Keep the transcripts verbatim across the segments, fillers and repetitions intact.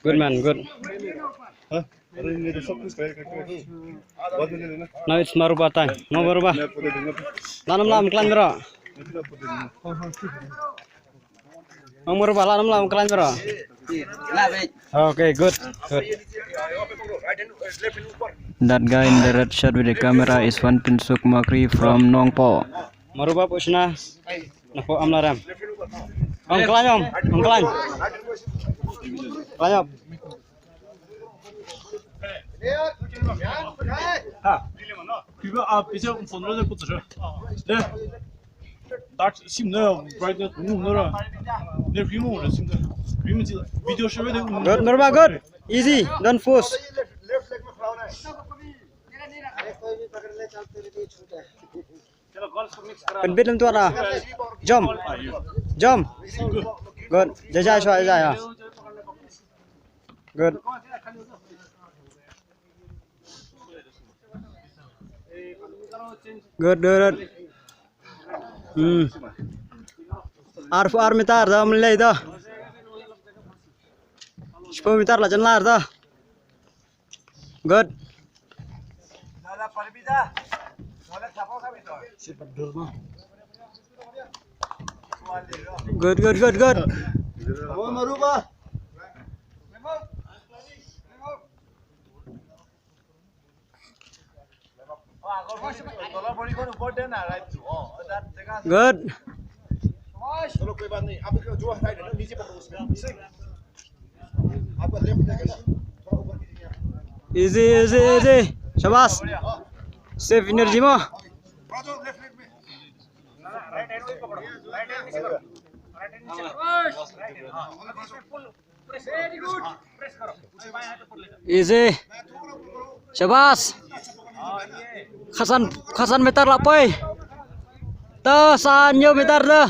Good man, good. Now it's Maruba time. No Maruba. Lanam lam klan bro. Ang Maruba lanam lam klan bro. Okay, good, good. That guy in the red shirt with the camera is Wan Pinsuk Makri from Nongpoh. Maruba pu sna. Nako amlaram. Ang klan, ang, ang klan. Klan. Ha. Kiba a pisa phone ro ko tsara. De. Tak sim na brightness mu na ra. Ne film mu sim na. Film ji video show de. Good, Maruba, good. Easy, don't force. Pynbit lem tuan ah. Jump. Jump. Good. Jai jai shwa jai ah. Good. Good, good, good. Hmm. Arphew ar meter da, mlei da. Shiphew meter la jan lar da. Good. Good, good, good, good. Good. Easy, easy, easy. Shabash. Save energy mo. Easy. Shabash. Khatsan, khatsan meter la poi. Ta san ïoh meter da.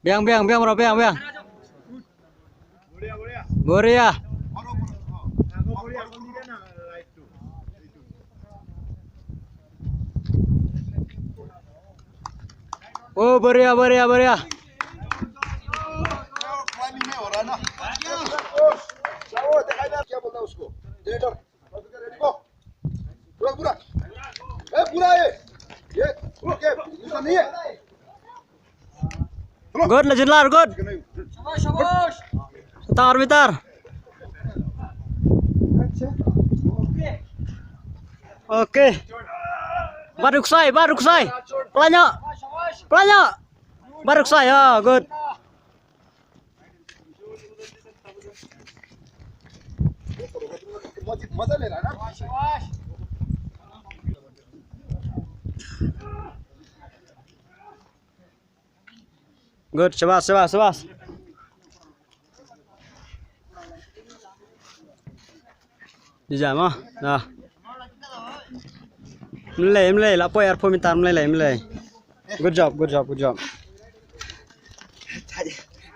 Biang, biang, biang, bro, biang, biang. Boria. Oh, boria, boria, boria. पूरा, पूरा। ए, पूरा है। ये, ओके, दूसरा नहीं है। Good, la jin lar, good. Tar bitar. Okay. Baruk sai, baruk sai. Pelan ïa. Pelan ïa. Baruk sai, ha, good. Good, shabash, shabash, shabash. Di jam ah. Dah. Mlei, mlei, la poi arphew meter mlei, mlei, mlei. Good job, good job, good job.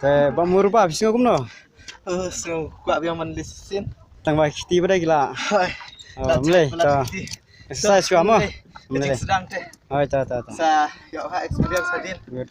Te ba Maruba phi sngew kumno? Oh, sngew kwah biang man lei shisien. Tang ba kti ba dei ki la. Hoi. Oh, mlei, ta. Exercise shuwa mo. Mlei. Mlei. Sdang te. Hoi, ta, ta, ta. Sa ïoh ha experience hadien. Good.